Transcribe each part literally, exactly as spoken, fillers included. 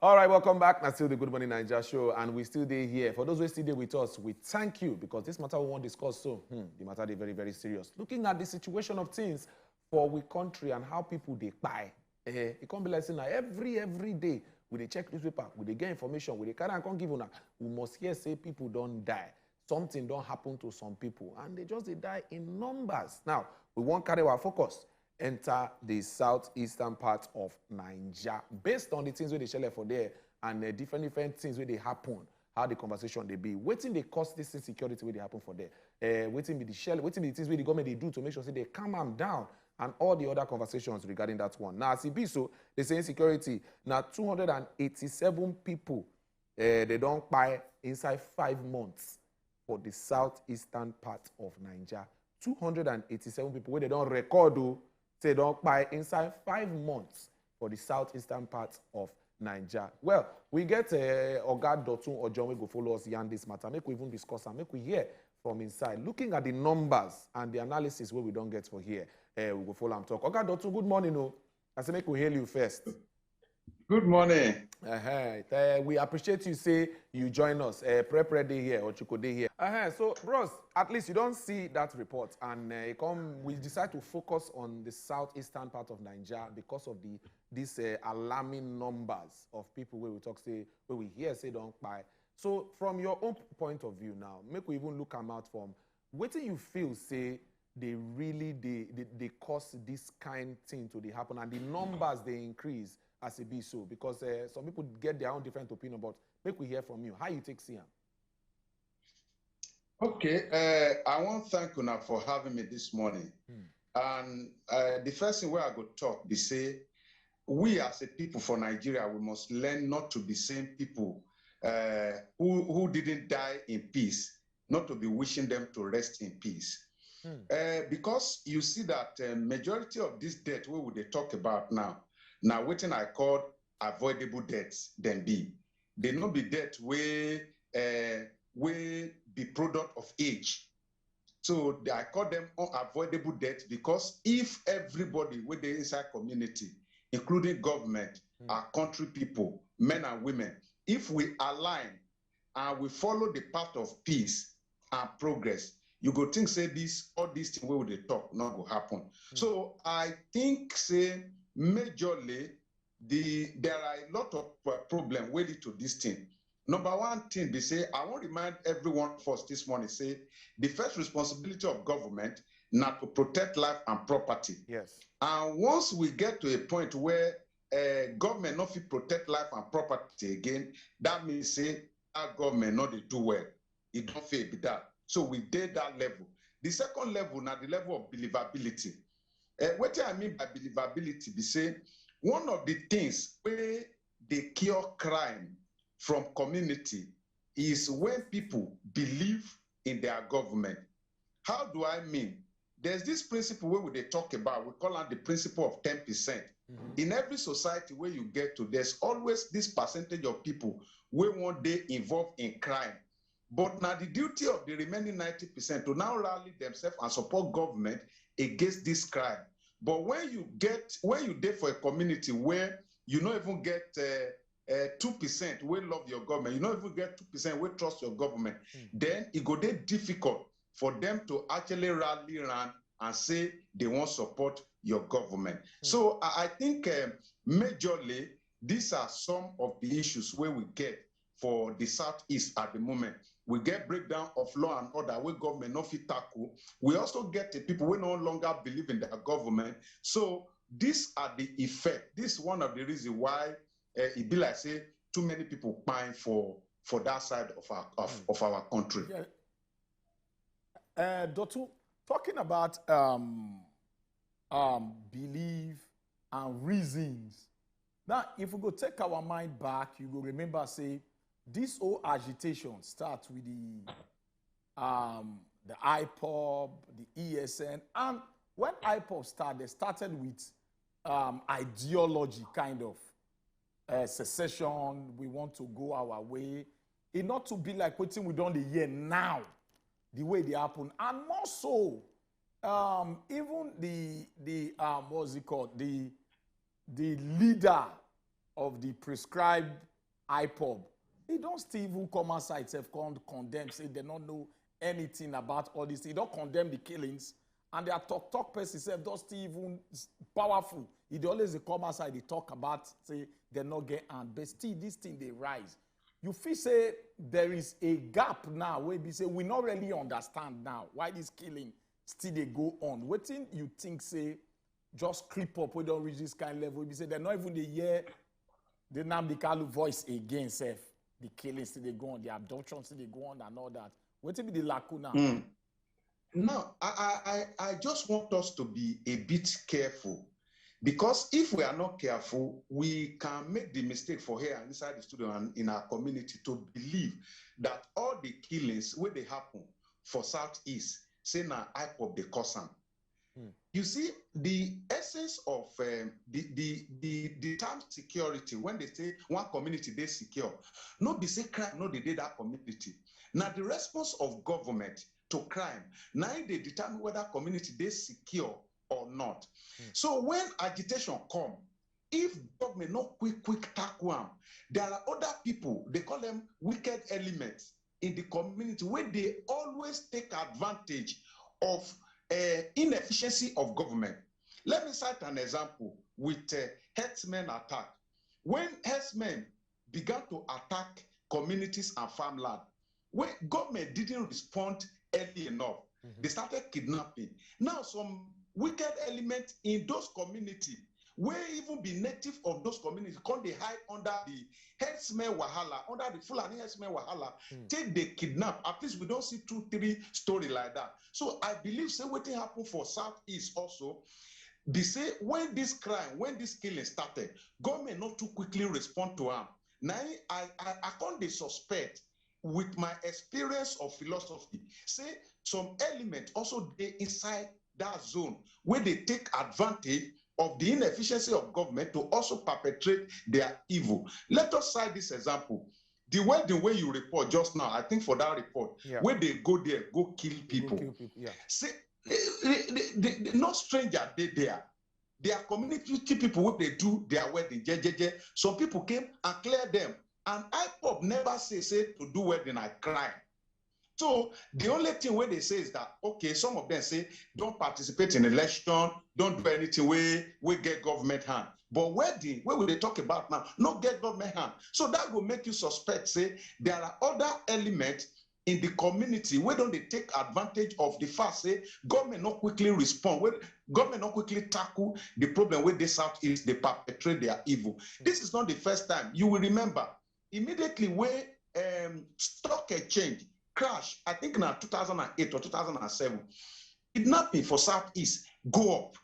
All right, welcome back. Na still the Good Morning Naija show, and we still dey here. For those wey still dey with us, we thank you, because this matter we wan discuss so, hmm, the matter dey very, very serious. Looking at the situation of things for we country and how people dey kpai, eh, e come be like say na every, every day we dey check newspaper, we dey get information, we dey carry am come give una. We must hear say people don die. Something don happen to some people, and they just dey die in numbers. Now, we wan carry our focus enter the southeastern part of Naija. Based on the things wey dey shele for there and, uh, different, different things wey dey happen, how the conversation dey be, wetin dey cause this insecurity wey dey happen for there, uh, wetin be the shele, wetin be the things wey the government dey do to make sure say they calm am down, and all the other conversations regarding that one. Now, as e be so, they say insecurity, na two hundred and eighty-seven people, uh, they don kpai inside five months for the southeastern part of Naija. Two hundred and eighty-seven people wey they don record o, say don kpai inside five months for the southeastern part of Naija. Well, we get, uh, Oga Dotun Ojon wey go follow us yarn this matter. Make we even discuss am. Make we hear from inside. Looking at the numbers and the analysis wey we don get for here, uh, we go follow am talk. Oga Dotun, good morning o. I say make we hail you first. Good morning. Uh-huh. Uh, we appreciate you say you join us. Uh, Prepre dey here, Ochuko dey here. Uh-huh. So, bros, at least you don see that report, and, uh, e come, we decide to focus on the southeastern part of Naija because of the, this, uh, alarming numbers of people wey we talk say, wey we hear say don kpai. So, from your own point of view now, make we even look am out from wetin you feel say they really dey, dey, dey cause this kind thing to dey happen, and the numbers dey increase as e be so, because, uh, some people get their own different opinion, but make we hear from you. How you take see am? Okay, uh, I wan thank una for having me this morning. Hmm. And, uh, the first thing wey I go talk be say, we as a people for Nigeria, we must learn not to be saying people, uh, who, who didn't die in peace, not to be wishing them to rest in peace. Hmm. Uh, because you see that, uh, majority of this death wey we dey talk about now, na wetin I call avoidable deaths dem be. They no be death wey, uh, wey be product of age. So I call them unavoidable deaths, because if everybody wey dey inside community, including government, hmm, our country people, men and women, if we align and we follow the path of peace and progress, you go think say this, all these things wey we dey talk no go happen. Hmm. So I think say majorly the, there are a lot of, uh, problem wey lead to this thing. Number one thing be say, I wan remind every one of us this morning say the first responsibility of government na to protect life and property. Yes. And once we get to a point where, uh, government no fit protect life and property again, that means say that government no dey do well. E don fail be that. So we dey that level. The second level na the level of believability. Uh, wetin I mean by believability be say, one of the things wey dey cure crime from community is when people believe in their government. How do I mean? There's this principle wey we dey talk about. We call am the principle of ten percent. Mm-hmm. In every society wey you get to, there's always this percentage of people wey wan dey involved in crime. But na the duty of the remaining ninety percent to now rally themselves and support government against this crime. But when you get, when you dey for a community where you no even get, uh, uh, two percent wey love your government, you no even get two percent wey trust your government, hmm, then e go dey difficult for them to actually rally around and say they wan support your government. Hmm. So I, I think, um, majorly, these are some of the issues wey we get for the southeast at the moment. We get breakdown of law and order wey government no fit tackle. We also get the people wey no longer believe in their government. So these are the effect. This is one of the reasons why, uh, e be like say too many people kpai for, for that side of our, of, hmm, of our country. Yeah. Uh, Dotun, talking about, um, um, belief and reasons. Now, if we go take our mind back, you go remember say this whole agitation start with the, um, the IPOB, the E S N, and when IPOB start, they started with, um, ideology, kind of, uh, secession. We want to go our way. It not to be like wetin we don dey hear now, the way they happen, and more so, um, even the, the, um, what's it called, the, the leader of the prescribed IPOB, he don't still even come outside sef come condemn, say they don't know anything about all this. He don't condemn the killings, and their talk talk person sef don't still even s- powerful. He dey always dey come outside, they talk about say they not get hand, but still this thing they rise. You feel say there is a gap now where we say we not really understand now why this killing still they go on. Wetin you think say just creep up, we don't reach this kind of level. We say they're not even the year the Nnamdi Kanu voice again, sef. The killing still they go on, the abduction still they go on, and all that. What be the lacuna? Mm. Now, I, I, I just want us to be a bit careful, because if we are not careful, we can make the mistake for here and inside the studio and in our community to believe that all the killings where they happen for Southeast, say na IPOB they cause am. You see, the essence of um, the, the the the term security, when they say one community they secure, no be say crime no they did that community. Now the response of government to crime, now they determine whether community they secure or not. So when agitation come, if government not quick quick tackle am, there are other people, they call them wicked elements in the community where they always take advantage of uh, inefficiency of government. Let me cite an example with uh, herdsmen attack. When herdsmen began to attack communities and farmland, when government didn't respond early enough, mm-hmm. They started kidnapping. Now, some wicked elements in those communities where even be native of those communities come they hide under the herdsmen wahala, under the Fulani herdsmen wahala, mm. Take the kidnap. At least we don't see two, three story like that. So I believe say what happened for Southeast also, they say when this crime, when this killing started, government not too quickly respond to them. Now I I, I can't they suspect with my experience of philosophy, say some element also they inside that zone where they take advantage of the inefficiency of government to also perpetrate their evil. Let us cite this example. The wedding where you report just now, I think for that report, yeah. Where they go there, go kill people. Go kill people yeah. See, they, they, they, they, no stranger they there. Their community people, what they do, their wedding, je, je, je. Some people came and cleared them. And IPOB never say, say to do wedding, I cry. So the only thing where they say is that, okay, some of them say don't participate in election, don't do anything where we get government hand. But wedding, where will they talk about now? No get government hand. So that will make you suspect, say there are other elements in the community where don't they take advantage of the fact, say government not quickly respond, where government not quickly tackle the problem where the Southeast, they perpetrate their evil. This is not the first time. You will remember, immediately where um, stock exchange crash, I think now two thousand eight or two thousand seven, kidnapping for Southeast go up,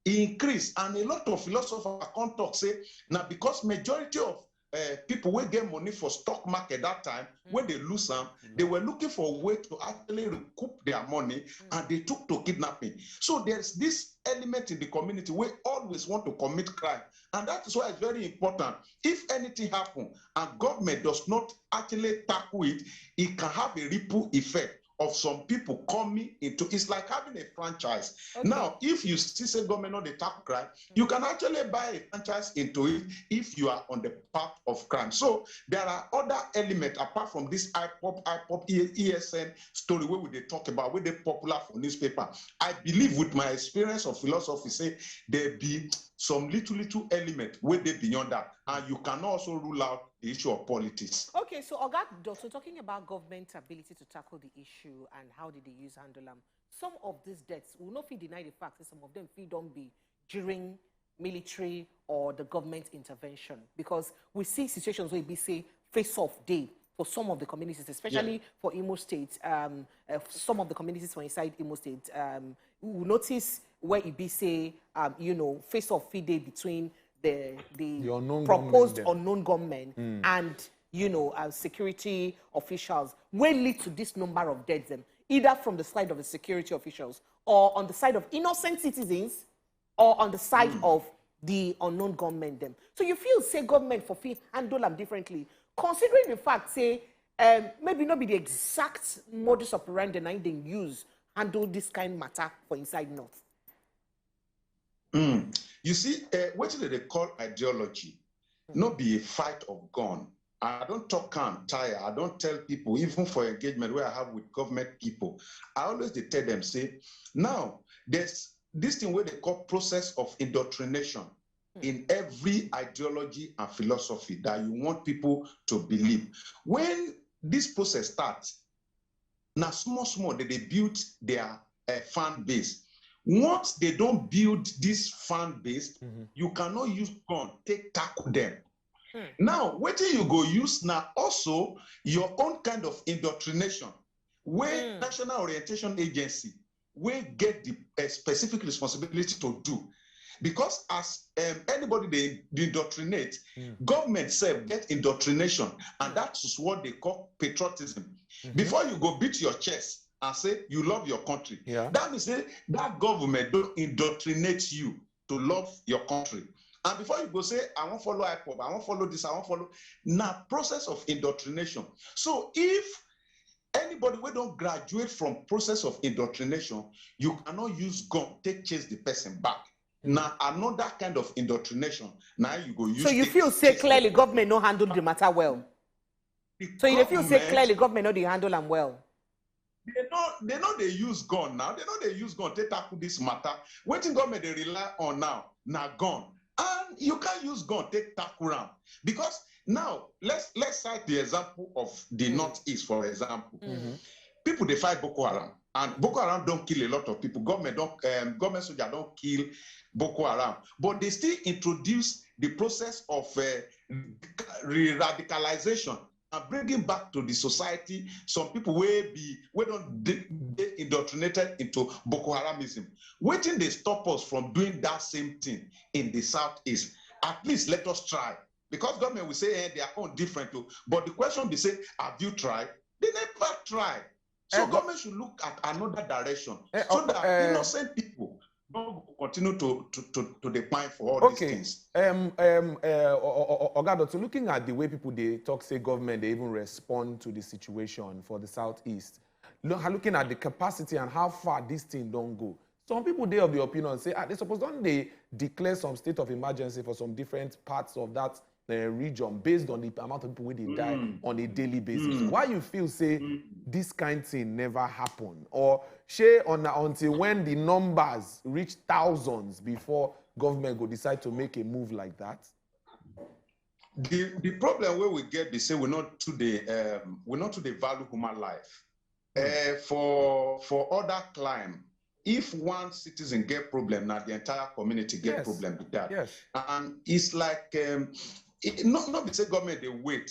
increase, and a lot of philosophers come talk say now because majority of uh, people will get money for stock market that time, mm. When they lose some, mm. They were looking for a way to actually recoup their money, mm. And they took to kidnapping. So there's this element in the community where always want to commit crime. And that is why it's very important. If anything happen and government does not actually tackle it, it can have a ripple effect of some people coming into it's like having a franchise. Okay. Now, if you see say government not the tackle crime, you can actually buy a franchise into it if you are on the path of crime. So there are other elements apart from this IPOB, IPOB, ESN story where we they talk about, where they popular for newspaper. I believe with my experience of philosophy, say there be some little, little element where they beyond that. And you can also rule out the issue of politics. Okay, so Oga Doctor, talking about government ability to tackle the issue and how did they use handle them, some of these deaths, we will not feel deny the fact that some of them feel don't be during military or the government intervention, because we see situations where we say face off day for some of the communities, especially yeah. For Imo State. Um, uh, some of the communities for inside Imo State, um, we notice where it be say, um, you know, face off fee day between the the, the unknown proposed gunmen, unknown gunmen mm. And you know uh, security officials will lead to this number of deaths, them, either from the side of the security officials or on the side of innocent citizens or on the side mm. Of the unknown gunmen them. So you feel say government for feel handle them differently, considering the fact say um, maybe not be the exact modus operandi they use handle this kind matter for inside north. Mm. You see, uh, what do they call ideology? Mm. Not be a fight of gun. I don't talk am tire. I don't tell people, even for engagement where I have with government people, I always dey tell them, say, now, there's this thing where they call process of indoctrination in every ideology and philosophy that you want people to believe. When this process starts, now small, small, they, they build their uh, fan base. Once they don't build this fan base, you cannot use gun, take tackle them. Now, wetin you go use now also your own kind of indoctrination, where National Orientation Agency will get the uh, specific responsibility to do. Because as um, anybody they indoctrinate, government self get indoctrination, and that is what they call patriotism. Before you go beat your chest and say you love your country, Yeah. that means say that government don't indoctrinate you to love your country. And before you go say, I won't follow IPOB, I won't follow this, I won't follow. Now, process of indoctrination. So if anybody who don't graduate from process of indoctrination, you cannot use gun, take chase the person back. Now, another kind of indoctrination. Now you go use So you take feel say chase clearly the government no handle the matter well. the So you dey feel say government- clearly government no dey handle am well. They no, they no, they use gun now. They no, they use gun. Take tackle this matter. Wetin government they rely on now? Na gun, and you can't use gun take tackle am because now let's let's cite the example of the northeast, for example. People they fight Boko Haram, and Boko Haram don't kill a lot of people. Government don't um, government soldier don't kill Boko Haram, but they still introduce the process of uh, re-radicalization and bringing back to the society some people wey be wey don dey dey indoctrinated into Boko Haramism. Wetin dey stop us from doing that same thing in the southeast? At least let us try, because government will say, eh, their own different o, but the question be say, have you tried? They never try. So Eh, but- government should look at another direction Eh, so uh, that eh, innocent people don't continue to to to, to dey pine for all these Okay. Things. Um, um, uh, O- O- O- Oga Dotun, looking at the way people they talk, say government they even respond to the situation for the southeast. Look, looking at the capacity and how far this thing don't go, some people they of the opinion say ah, they suppose don't they declare some state of emergency for some different parts of that uh, region based on the amount of people where they die on a daily basis. Why you feel say this kind thing never happen, or shey on until when the numbers reach thousands before government go decide to make a move like that? The the problem where we get be say we not to the um, we not to the value human life. Uh, for for other climb, if one citizen get problem, now the entire community get Yes. Problem with that. Yes. And it's like um, it, not not be say government they wait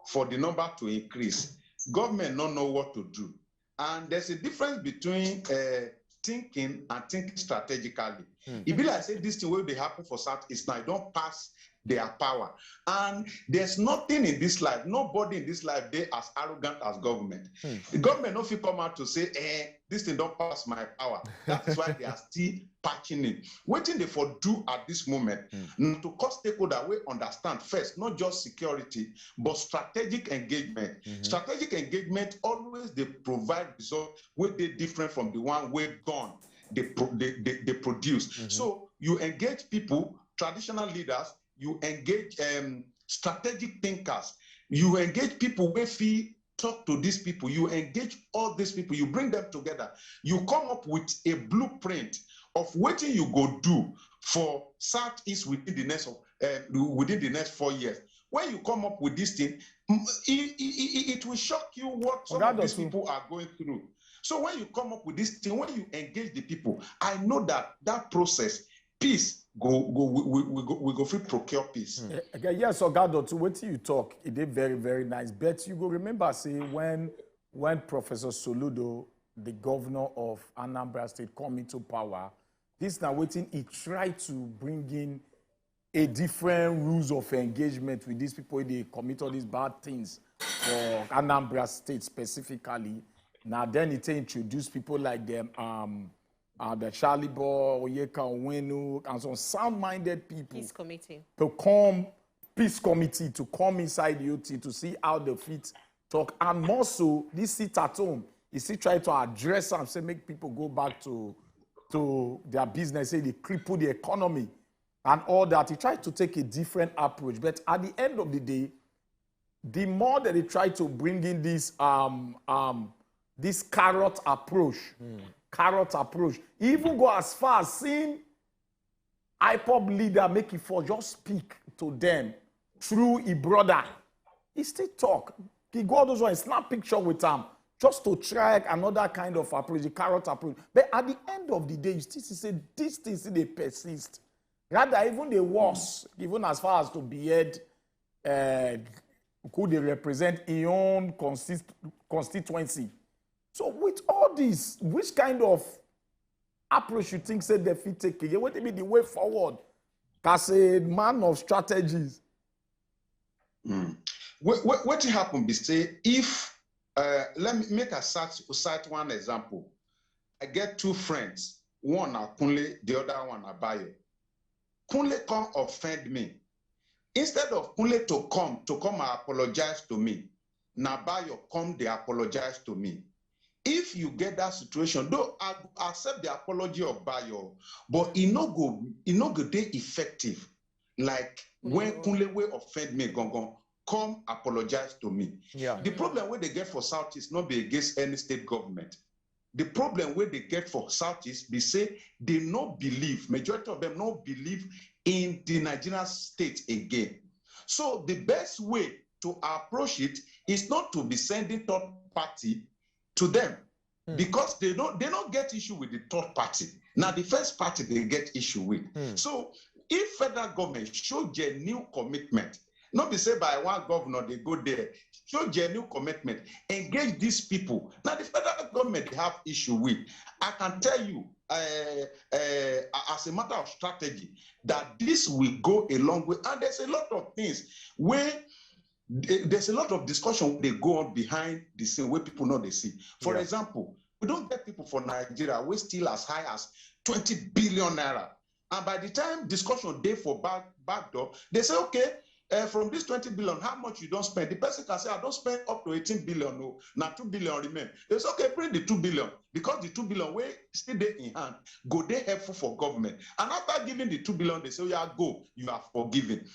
for the number to increase. Government not know what to do, and there's a difference between uh, thinking and thinking strategically. It be like say this thing will be happen for Southeast now. It don't pass their power, and there's nothing in this life, nobody in this life they as arrogant as government. The government no fit come out to say, eh, this thing don't pass my power. That is why they are still patching it. Wetin they for do at this moment na to cause stakeholder wey understand first, not just security, but strategic engagement. Strategic engagement always they provide result wey they different from the one wey gone they, pro- they, they, they produce. So you engage people, traditional leaders, you engage um, strategic thinkers, you engage people wey fit talk to these people, you engage all these people, you bring them together, you come up with a blueprint of wetin you go do for Southeast within the next of uh, within the next four years. When you come up with this thing, m- it, it, it, it will shock you what some Oga of these Dotun. People are going through. So when you come up with this thing, when you engage the people, I know that that process, peace go go we, we, we go we go fit procure peace. Eh, eh, yes, Oga Dotun, wetin you talk, e dey very, very nice. But you go remember say when when Professor Soludo, the governor of Anambra State, come into power, this na wetin he try to bring in a different rules of engagement with these people wey dey commit all these bad things for Anambra State specifically. Now then he take introduce people like them, um, uh, the Charlie Boy, Onyeka Onwenu, and some sound-minded people Peace committee. To come peace committee to come inside the O T to see how the fit talk. And more so, this sit at home, he still try to address and say make people go back to to their business, say they cripple the economy and all that. He tried to take a different approach. But at the end of the day, the more that they try to bring in this um um this carrot approach, carrot approach, e even go as far as seeing IPOB leader make e for just speak to them through e brother. He still talk. He go all those ones, snap picture with am, just to try another kind of approach, the carrot approach. But at the end of the day, you still see say this thing still dey persist. Rather, even dey worse, even as far as to behead uh, who dey represent im own consist constituency. So with all this, which kind of approach you think say dem fit take again? Wetin be the way forward? As a man of strategies. Wait, wait, wetin happen be say if uh, let me make a cite, cite one example. I get two friends. One na Kunle, the other one na Bayo. Kunle come offend me. Instead of Kunle to come to come and apologize to me, na Bayo come dey apologize to me. If you get that situation, though I accept the apology of Bayo, but e no go e no go dey effective like when Kunle wey offend me gangan come apologize to me. Yeah. The problem wey dey get for Southeast no be against any state government. The problem wey dey get for Southeast be say they no believe, majority of them no believe in the Nigerian state again. So the best way to approach it is not to be sending third party to them because they don't they don't get issue with the third party. Now the first party they get issue with. So if federal government show genuine commitment, not be say by one governor they go there, show genuine commitment, engage these people. Now the federal government they have issue with. I can tell you uh, uh, as a matter of strategy that this will go a long way. And there's a lot of things where there's a lot of discussion they go on behind the scene where people know they see. For Yeah. Example, we don't get people for Nigeria, we're still as high as twenty billion naira. And by the time discussion day for back back door, they say, okay, uh, from this twenty billion, how much you don't spend? The person can say, I don't spend up to eighteen billion, no, now two billion remain. They say, okay, bring the two billion because the two billion way still there in hand, go they helpful for government. And after giving the two billion, they say, yeah, go, you are forgiven.